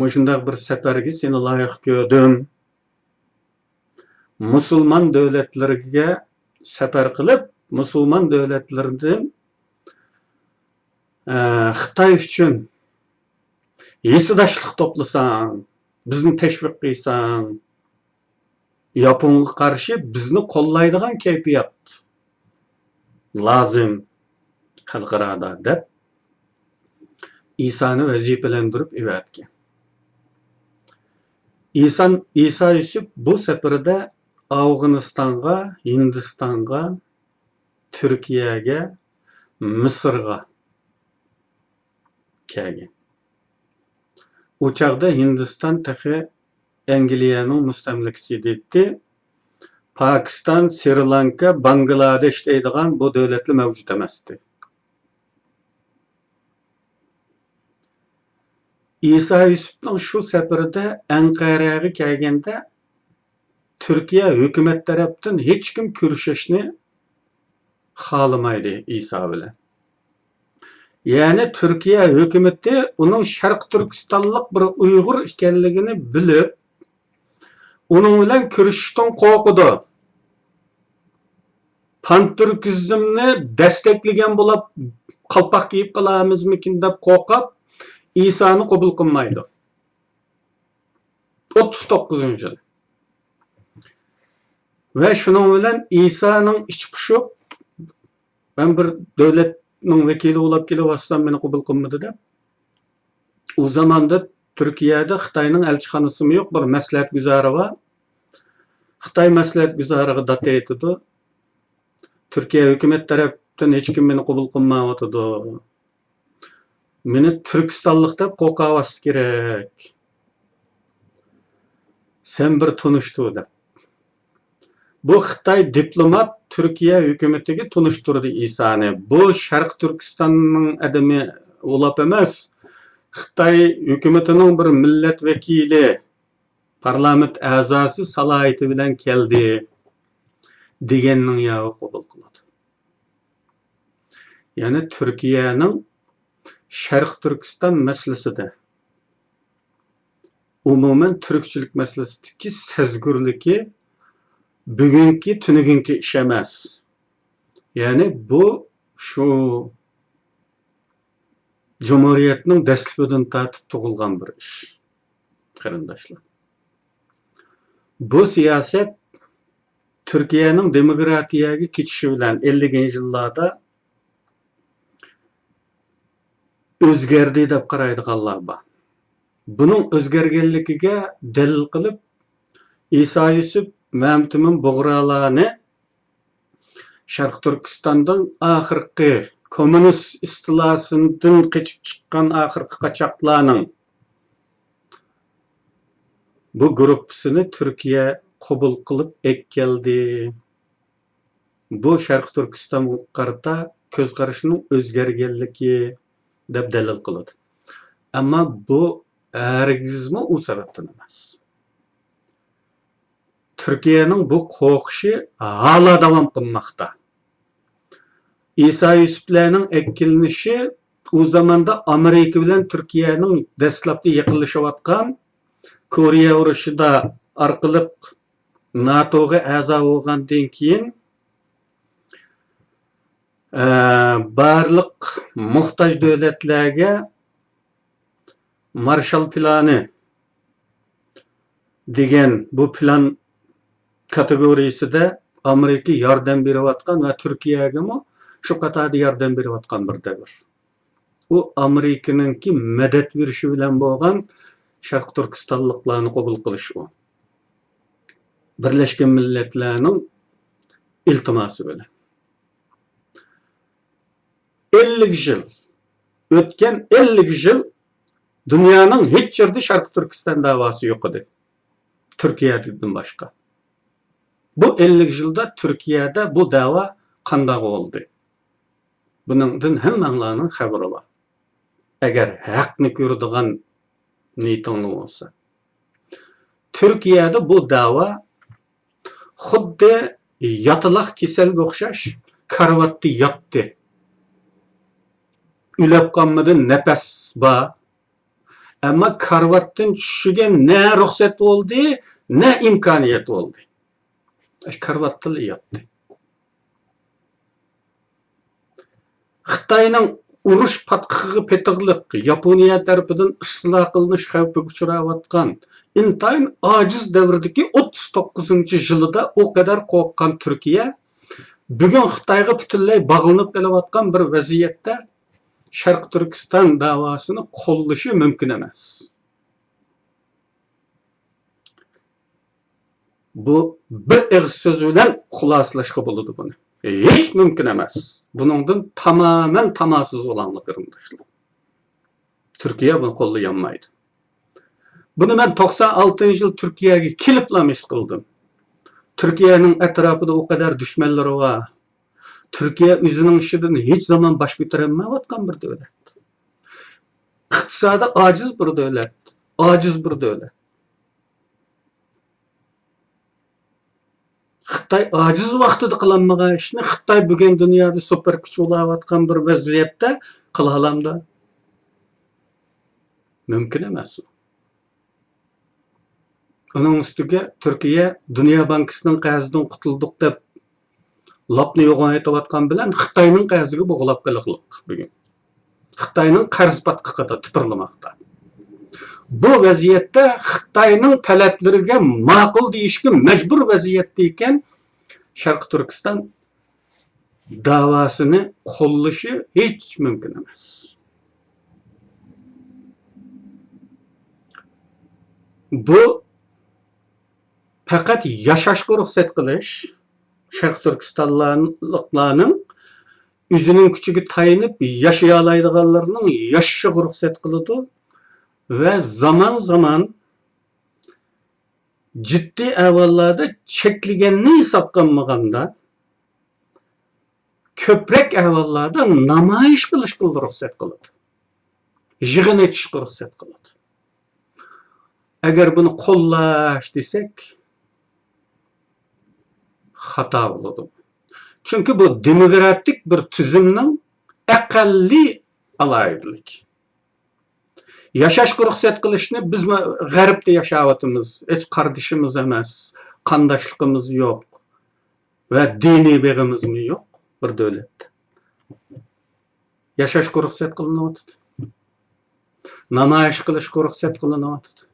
مۇشۇنداق بىر سەپەرگە سېنى لايىق كۆردۈم. مۇسۇلمان دۆلەتلىرىگە سەپەر قىلىپ، مۇسۇلمان دۆلەتلىرىدىن، ئە، خىتاي ئۈچۈن ھېسداشلىق توپلىساڭ، بىزنى تەشۋىق قىلساڭ، ياپونغا قارشى بىزنى قوللايدىغان كەيپىيات لازىم خەلقئارادا، دەپ ئىسانى ۋەزىپىلەندۈرۈپ ئېۋەتكەن. ئىسان-، ئىسا يۈسۈپ بۇ سەپىرىدە ئافغانىستانغا، ھىندىستانغا، تۈركىيەگە، مىسىرغا كەلگەن. ئۇ چاغدا ھىندىستان تېخى ئەنگلىيەنىڭ مۇستەملىكىسى ئىدى. پاكىستان، سرى لانكا، باڭگلادېش دەيدىغان بۇ دۆلەتلەر مەۋجۇت ئەمەستى. ئىسا يۈسۈپنىڭ شۇ سەپىرىدە ئەنقەرەگە كەلگەندە، تۈركىيە ھۆكۈمەت تەرەپتىن ھېچكىم كۆرۈشۈشنى خالىمايدۇ ئىسا بىلەن. يەنى تۈركىيە ھۆكۈمىتى ئۇنىڭ شەرقىي تۈركىستانلىق بىر ئۇيغۇر ئىكەنلىكىنى بىلىپ، ئۇنىڭ بىلەن كۆرۈشۈشتىن قورقىدۇ. پانتۈركىزمنى دەستەكلىگەن بولاپ، قالپاق كىيىپ قالارمىزمىكىن دەپ قورقۇپ، ئىسانى قوبۇل قىلمايدۇ. ئوتتۇز توققۇزىنچى يىل. ۋە شۇنىڭ بىلەن ئىسانىڭ ئىچى پۇشۇپ، مەن بىر دۆلەتنىڭ ۋەكىلى بولاپ كېلىۋاتسام، مېنى قوبۇل قىلمىدى دەپ، ئۇ زاماندا تۈركىيەدە خىتاينىڭ ئەلچىخانىسىمۇ يوق، بىر مەسلىھەتگۈزارى بار. خىتاي مەسلىھەتگۈزارىغا دات ئېيتىدۇ. تۈركىيە ھۆكۈمەت تەرەپتىن ھېچكىم مېنى قوبۇل قىلمايۋاتىدۇ. مېنى تۈركىستانلىق دەپ قورقاۋاتسا كېرەك. سەن بىر تونۇشتۇر دەپ. بۇ خىتاي دىپلومات تۈركىيە ھۆكۈمىتىگە تونۇشتۇردى ئىسانى. بۇ شەرقىي تۈركىستاننىڭ ئادىمى ئۇلاپ ئەمەس، خىتاي ھۆكۈمىتىنىڭ بىر مىللەت ۋەكىلى، پارلامېنت ئەزاسى سالاھىيىتى بىلەن كەلدى دېگەننىڭ ياغى قوبۇل قىلىدۇ. يەنى تۈركىيەنىڭ شەرقىي تۈركىستان مەسىلىسىدە، ئومۇمەن تۈركچىلىك مەسىلىسىدىكى سەزگۈرلۈكى بۈگۈنكى، تۈنۈگۈنكى ئىش ئەمەس. يەنى بۇ شۇ جۇمھۇرىيەتنىڭ دەسلىپىدىن تارتىپ تۇغۇلغان بىر ئىش، قېرىنداشلار. بۇ سىياسەت تۈركىيەنىڭ دېموكراتىيەگە كېتىشى بىلەن ئەللىكىنچى يىللاردا ئۆزگەردى دەپ قارايدىغانلار بار. بۇنىڭ ئۆزگەرگەنلىكىگە دەلىل قىلىپ، ئىسا يۈسۈپ، مەمتىمىن بۇغرالارنى شەرقىي تۈركىستاندىن ئاخىرقى كوممۇنىست ئىستىلاسىدىن قېچىپ چىققان ئاخىرقى قاچاقلارنىڭ بۇ گۇرۇپپىسىنى تۈركىيە قوبۇل قىلىپ ئەكەلدى. بۇ شەرقىي تۈركىستانغا قارىتا كۆز قارىشىنىڭ ئۆزگەرگەنلىكى دەپ دەلىل قىلىدۇ. ئەمما بۇ ھەرگىزمۇ ئۇ سەۋەبتىن ئەمەس. تۈركىيەنىڭ بۇ قورقۇشى ھالا داۋام قىلماقتا. ئىسا يۈسۈپلەرنىڭ ئەكېلىنىشى ئۇ زاماندا ئامېرىكا بىلەن تۈركىيەنىڭ دەسلەپتە يېقىنلىشىۋاتقان، كورېيە ئۇرۇشىدا ئارقىلىق ناتوغا ئەزا بولغاندىن كېيىن، ئە، بارلىق موھتاج دۆلەتلەرگە مارشال پىلانى دېگەن بۇ پىلان كاتېگورىيىسىدە ئامېرىكا ياردەم بېرىۋاتقان ۋە تۈركىيەگىمۇ شۇ قاتاردا ياردەم بېرىۋاتقان بىر دەۋر. ئۇ ئامېرىكىنىڭكى مەدەت بېرىشى بىلەن بولغان شەرقىي تۈركىستانلىقلارنى قوبۇل قىلىش ئۇ. بىرلەشكەن مىللەتلەرنىڭ ئىلتىماسى بىلەن. ئەللىك يىل، ئۆتكەن ئەللىك يىل دۇنيانىڭ ھېچ يېرىدە شەرقىي تۈركىستان دەۋاسى يوق ئىدى، تۈركىيەدىن باشقا. بۇ ئەللىك يىلدا تۈركىيەدە بۇ دەۋا قانداق بولدى؟ بۇنىڭدىن ھەممەڭلارنىڭ خەۋىرى بار. ئەگەر ھەقنى كۆرىدىغان نىيىتىڭلار بولسا. تۈركىيەدە بۇ دەۋا خۇددى ياتىلاق كېسەلگە ئوخشاش كارىۋاتتا ياتتى. ئۆلۈپ قالمىدى، نەپەس بار. ئەمما كارىۋاتتىن چۈشۈشىگە نە رۇخسەت بولدى، نە ئىمكانىيەت بولدى. كارىۋاتتىلا ياتتى. خىتاينىڭ ئۇرۇش پاتقىقىغا پېتىقلىق، ياپونىيە تەرىپىدىن ئىستىلا قىلىنىش خەۋپىگە ئۇچراۋاتقان، ئىنتايىن ئاجىز دەۋردىكى ئوتتۇز توققۇزىنچى يىلىدا ئۇ قەدەر قورققان تۈركىيە بۈگۈن خىتايغا پۈتۈنلەي باغلىنىپ قېلىۋاتقان بىر ۋەزىيەتتە شەرقىي تۈركىستان دەۋاسىنى قوللىشى مۇمكىن ئەمەس. بۇ بىر ئېغىز سۆز بىلەن خۇلاسىلاشقا بولىدۇ بۇنى. ھېچ مۇمكىن ئەمەس. بۇنىڭدىن تامامەن تاماسىز بولاڭلار، قېرىنداشلار. تۈركىيە بۇنى قوللىيالمايدۇ. بۇنى مەن توقسان ئالتىنچى يىل تۈركىيەگە كېلىپلا ھېس قىلدىم. تۈركىيەنىڭ ئەتراپىدا ئۇ قەدەر دۈشمەنلىرى بار. تۈركىيە ئۆزىنىڭ ئىشىدىن ھېچ زامان باش كۆتۈرەلمەيۋاتقان بىر دۆلەت. ئىقتىسادى ئاجىز بىر دۆلەت. ئاجىز بىر دۆلەت. خىتاي ئاجىز ۋاقتىدا قىلالمىغان ئىشنى خىتاي بۈگۈن دۇنيادا سۇپەر كۈچ بولاۋاتقان بىر ۋەزىيەتتە قىلالامدۇ؟ مۇمكىن ئەمەس. ئۇنىڭ ئۈستىگە تۈركىيە دۇنيا بانكىسىنىڭ قەرزىدىن قۇتۇلدۇق دەپ لاپنى يوغان ئېتىۋاتقان بىلەن خىتاينىڭ قەرزىگە بوغۇلاپ قېلىقلىق بۈگۈن. خىتاينىڭ قەرز پاتقىقىدا تىپىرلىماقتا. بۇ ۋەزىيەتتە خىتاينىڭ تەلەپلىرىگە ماقۇل دېيىشكە مەجبۇر ۋەزىيەتتە ئىكەن، شەرقىي تۈركىستان دەۋاسىنى قوللىشى ھېچ مۇمكىن ئەمەس. بۇ پەقەت ياشاشقا رۇخسەت قىلىش، شەرقىي تۈركىستانلىقلارنىڭ ئۆزىنىڭ كۈچىگە تايىنىپ ياشىيالايدىغانلىرىنىڭ ياشىشىغا رۇخسەت قىلىدۇ ۋە زامان-زامان جىددىي ئەھۋاللاردا، چەكلىگەننى ھېسابقا ئالمىغاندا، كۆپرەك ئەھۋاللاردا نامايىش قىلىشقىلا رۇخسەت قىلىدۇ. يىغىن ئېچىشقا رۇخسەت قىلىدۇ. ئەگەر بۇنى قوللاش دېسەك، خاتا بولىدۇ. چۈنكى بۇ دېموكراتىك بىر تۈزۈمنىڭ ئەقەللىي ئالاھىدىلىكى. ياشاشقا رۇخسەت قىلىشنى بىز ما-، غەربتە ياشاۋاتىمىز. ھېچ قاردىشىمىز ئەمەس، قانداشلىقىمىز يوق ۋە دىنىي بېغىمىزمۇ يوق بىر دۆلەتتە. ياشاشقا رۇخسەت قىلىنىۋاتىدۇ. نامايىش قىلىشقا رۇخسەت قىلىنىۋاتىدۇ.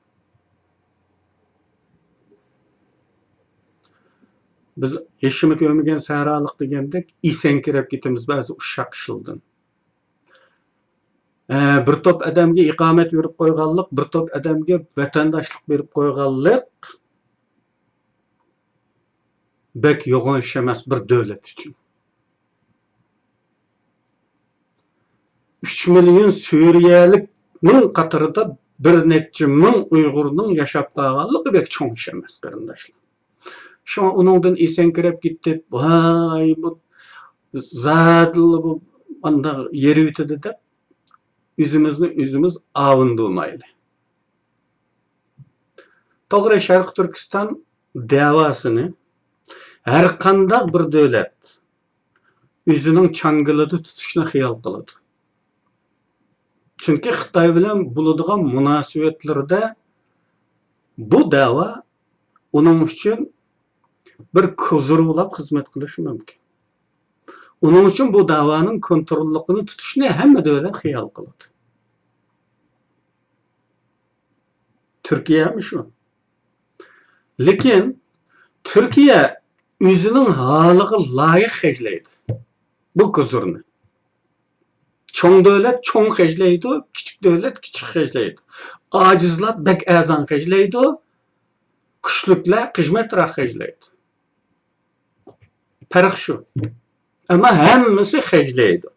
بىز ھېچنېمە كۆرمىگەن سەھرالىق دېگەندەك ئېسەنكىرەپ كېتىمىز بەزى ئۇششاق ئىشلاردىن. ئە، بىر توپ ئادەمگە ئىقامەت بېرىپ قويغانلىق، بىر توپ ئادەمگە ۋەتەنداشلىق بېرىپ قويغانلىق بەك يوغان ئىش ئەمەس بىر دۆلەت ئۈچۈن. ئۈچ مىليون سۈرىيەلىكنىڭ قاتارىدا بىر نەچچە مىڭ ئۇيغۇرنىڭ ياشاپ قالغانلىقى بەك چوڭ ئىش ئەمەس، قېرىنداشلار. شۇڭا ئۇنىڭدىن ئېسەنكىرەپ كېتىپ، ۋاي، بۇ زادىلا بۇ ئانداق يېرىۋېتىدۇ دەپ، ئۆزىمىزنى ئۆزىمىز ئاۋۇندۇرمايلى. توغرا، شەرقىي تۈركىستان دەۋاسىنى ھەرقانداق بىر دۆلەت ئۆزىنىڭ چاڭگىلىدا تۇتۇشنى خىيال قىلىدۇ. چۈنكى خىتاي بىلەن بولىدىغان مۇناسىۋەتلىرىدە بۇ دەۋا ئۇنىڭ ئۈچۈن بىر كوزىر بولاپ خىزمەت قىلىشى مۇمكىن. ئۇنىڭ ئۈچۈن بۇ دەۋانىڭ كونتروللۇقىنى تۇتۇشنى ھەممە دۆلەت خىيال قىلىدۇ. تۈركىيەمۇ شۇ. لېكىن تۈركىيە ئۆزىنىڭ ھالىغا لايىق خەجلەيدۇ بۇ كوزىرنى. چوڭ دۆلەت چوڭ خەجلەيدۇ، كىچىك دۆلەت كىچىك خەجلەيدۇ. ئاجىزلار بەك ئەرزان خەجلەيدۇ، كۈچلۈكلەر قىممەتراق خەجلەيدۇ. پەرق شۇ. ئەمما ھەممىسى خەجلەيدۇ.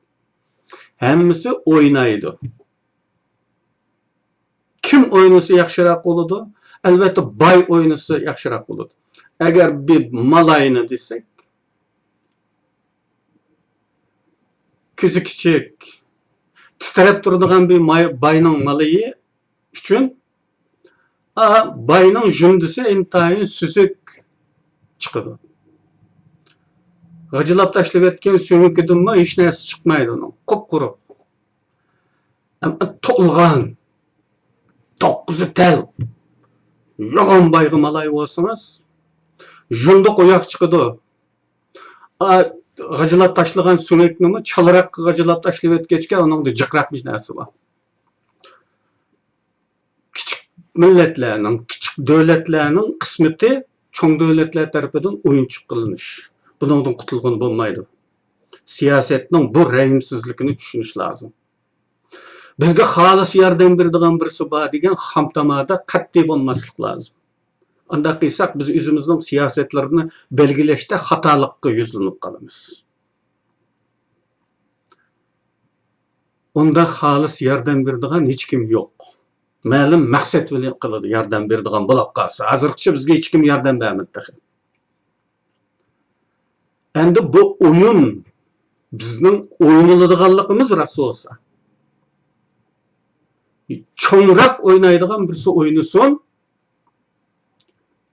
ھەممىسى ئوينايدۇ. كىم ئوينىسا ياخشىراق بولىدۇ؟ ئەلۋەتتە، باي ئوينىسا ياخشىراق بولىدۇ. ئەگەر بىر مالاينى دېسەك، كۆزى كىچىك، تىترەپ تۇرىدىغان بىر ماي-، باينىڭ مالايى ئۈچۈن، ئا، باينىڭ ژۇندىسى ئىنتايىن سۈزۈك چىقىدۇ. غىجىلاپ تاشلىۋەتكەن سۆڭىكىدىنمۇ ھېچ نەرسە چىقمايدۇ ئۇنىڭ، قۇپقۇرۇق. ئەمما تولغان، توققۇزى تەل، يوغان بايغا مالاي بولسىڭىز، ژۇندىغا ئويۇق چىقىدۇ. ئا، غىجىلاپ تاشلىغان سۆڭەكنىمۇ چالاراققا غىجىلاپ تاشلىۋەتكەچكە، ئۇنىڭدا جىقراق بىر نەرسە بار. كىچىك مىللەتلەرنىڭ، كىچىك دۆلەتلەرنىڭ قىسمىتى چوڭ دۆلەتلەر تەرىپىدىن ئويۇنچۇق قىلىنىش. بۇنىڭدىن قۇتۇلغىلى بولمايدۇ. سىياسەتنىڭ بۇ رەھىمسىزلىكىنى چۈشىنىش لازىم. بىزگە خالىس ياردەم بېرىدىغان بىرسى بار دېگەن خامتامادا قەتئىي بولماسلىق لازىم. ئانداق قىلساق، بىز ئۆزىمىزنىڭ سىياسەتلىرىنى بەلگىلەشتە خاتالىققا يۈزلىنىپ قالىمىز. ئۇنداق خالىس ياردەم بېرىدىغان ھېچكىم يوق. مەلۇم مەقسەت بىلەن قىلىدۇ، ياردەم بېرىدىغان بولاپ قالسا. ھازىرغىچە بىزگە ھېچكىم ياردەم بەرمىدى تېخى. ئەمدى بۇ ئويۇن بىزنىڭ ئوينىلىدىغانلىقىمىز راست بولسا، چوڭراق ئوينايدىغان بىرسى ئوينىسۇن.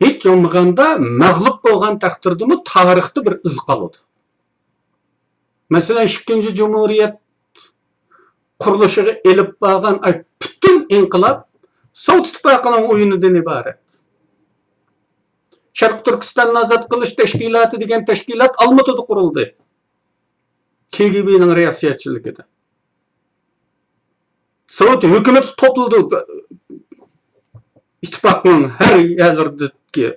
ھېچ بولمىغاندا مەغلۇپ بولغان تەقدىردىمۇ تارىختا بىر ئىز قالىدۇ. مەسىلەن، ئىككىنچى جۇمھۇرىيەت قۇرۇلۇشىغا ئېلىپ بارغان، ئاي، پۈتۈن ئىنقىلاب سوۋېت ئىتتىپاقىنىڭ ئويۇنىدىن ئىبارەت. شەرقىي تۈركىستاننى ئازاد قىلىش تەشكىلاتى دېگەن تەشكىلات ئالمۇتىدا قۇرۇلدى. كېگېبېنىڭ رىياسەتچىلىكىدە. سوۋېت ھۆكۈمىتى توپلىدى ئىتتىپاقنىڭ ھەر يەرلىرىدىكى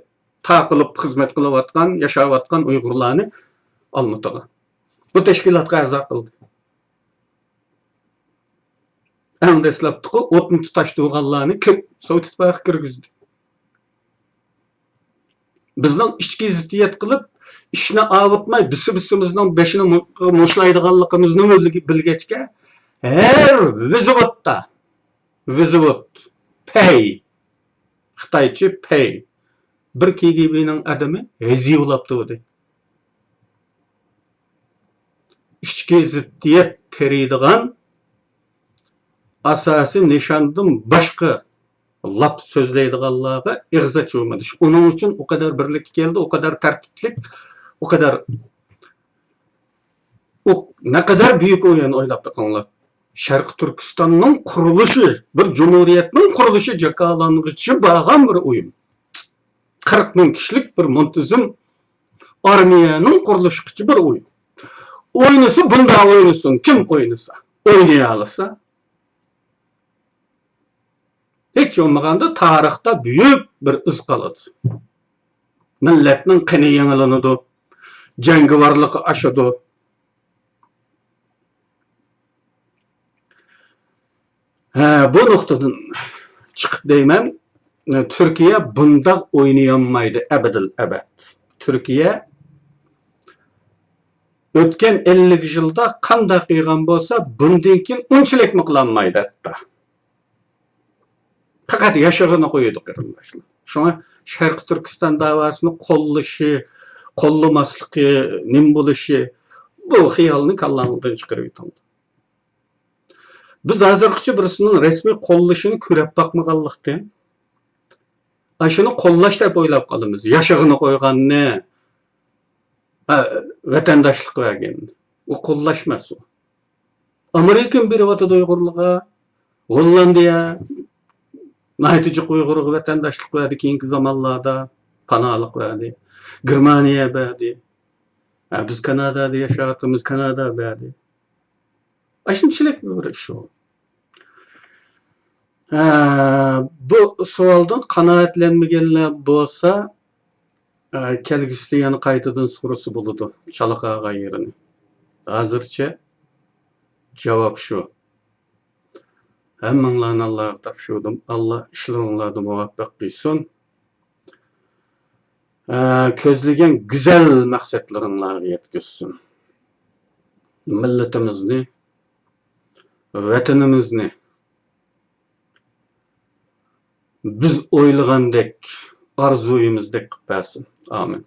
تاقىلىپ خىزمەت قىلىۋاتقان، ياشاۋاتقان ئۇيغۇرلارنى ئالمۇتىغا، بۇ تەشكىلاتقا ئەزا قىلدى. ئەڭ دەسلەپتىكى ئوتنى تۇتاشتۇرغانلارنى كىر-، سوۋېت ئىتتىپاقىغا كىرگۈزدى. بىزنىڭ ئىچكى زىددىيەت قىلىپ، ئىشنى ئاۋۇتماي، بىسى-بىسىمىزنىڭ بېشىنى مۇ-، مۇشتلايدىغانلىقىمىزنى بىلگەچكە، ھەر ۋزوتتا، ۋزوت، پەي، خىتايچە پەي، بىر كېگېبېنىڭ ئادىمى ھېزىۋلاپ تۇردى. ئىچكى زىددىيەت تېرىيدىغان ئاساسىي نىشاندىن باشقا لاپ سۆزلەيدىغانلارغا ئېغىز ئاچۇرمىدى. ئۇنىڭ ئۈچۈن ئۇ قەدەر بىرلىككە كەلدى، ئۇ قەدەر تەرتىپلىك، ئۇ قەدەر، ئۇ نەقەدەر بۈيۈك ئويۇن، ئويلاپ بېقىڭلار. شەرقىي تۈركىستاننىڭ قۇرۇلۇشى، بىر جۇمھۇرىيەتنىڭ قۇرۇلۇشى جاكارلانغۇچە بارغان بىر ئويۇن. قىرىق مىڭ كىشىلىك بىر مۇنتىزىم ئارمىيەنىڭ قۇرۇلۇشىغىچە بىر ئويۇن. ئوينىسا بۇنداق ئوينىسۇن، كىم ئوينىسا، ئوينىيالىسا. ھېچ بولمىغاندا تارىختا بۈيۈك بىر ئىز قالىدۇ. مىللەتنىڭ قېنى يېڭىلىنىدۇ، جەڭگىۋارلىقى ئاشىدۇ. ھە، بۇ نۇقتىدىن چىقىپ دەيمەن، تۈركىيە بۇنداق ئوينىيالمايدۇ ئەبەدىل ئەبەد. تۈركىيە ئۆتكەن ئەللىك يىلدا قانداق قىلغان بولسا، بۇندىن كېيىن ئۇنچىلىكمۇ قىلالمايدۇ ھەتتا. پەقەت ياشىغىنى قويىدۇ، قېرىنداشلار. شۇڭا شەرقىي تۈركىستان دەۋاسىنى قوللىشى، قوللىماسلىقى، نېمە بولۇشى، بۇ خىيالنى كاللاڭدىن چىقىرىۋېتىڭ. بىز ھازىرغىچە بىرسىنىڭ رەسمىي قوللىشىنى كۆرۈپ باقمىغانلىقتىن، ئاشۇنى قوللاش دەپ ئويلاپ قالىمىز. ياشىغىنى قويغاننى، ئە، ۋەتەنداشلىق بەرگەننى. ئۇ قوللاش ئەمەس ئۇ. ئامېرىكىمۇ بېرىۋاتىدۇ ئۇيغۇرلارغا. گوللاندىيە ناھايىتى جىق ئۇيغۇرغا ۋەتەنداشلىق بەردى، كېيىنكى زامانلاردا پاناھلىق بەردى. گېرمانىيە بەردى. ھە، بىز كانادادا ياشاۋاتىمىز، كانادا بەردى. ئاشۇنچىلىك بىر ئىش ئۇ. ھە، بۇ سوئالدىن قانائەتلەنمىگەنلەر بولسا، ھە، كەلگۈسىدە يەنە قايتىدىن سورىسا بولىدۇ چالا قالغان يېرىنى. ھازىرچە جاۋاب شۇ. ھەممىڭلارنى ئاللاغا تاپشۇردۇم. ئاللا ئىشلىرىڭلاردا مۇۋەپپەق قىلسۇن. ئە، كۆزلىگەن گۈزەل مەقسەتلىرىڭلارغا يەتكۈزسۇن. مىللىتىمىزنى، ۋەتىنىمىزنى بىز ئويلىغاندەك، ئارزۇيىمىزدەك قىلىپ بەرسۇن. ئامىن.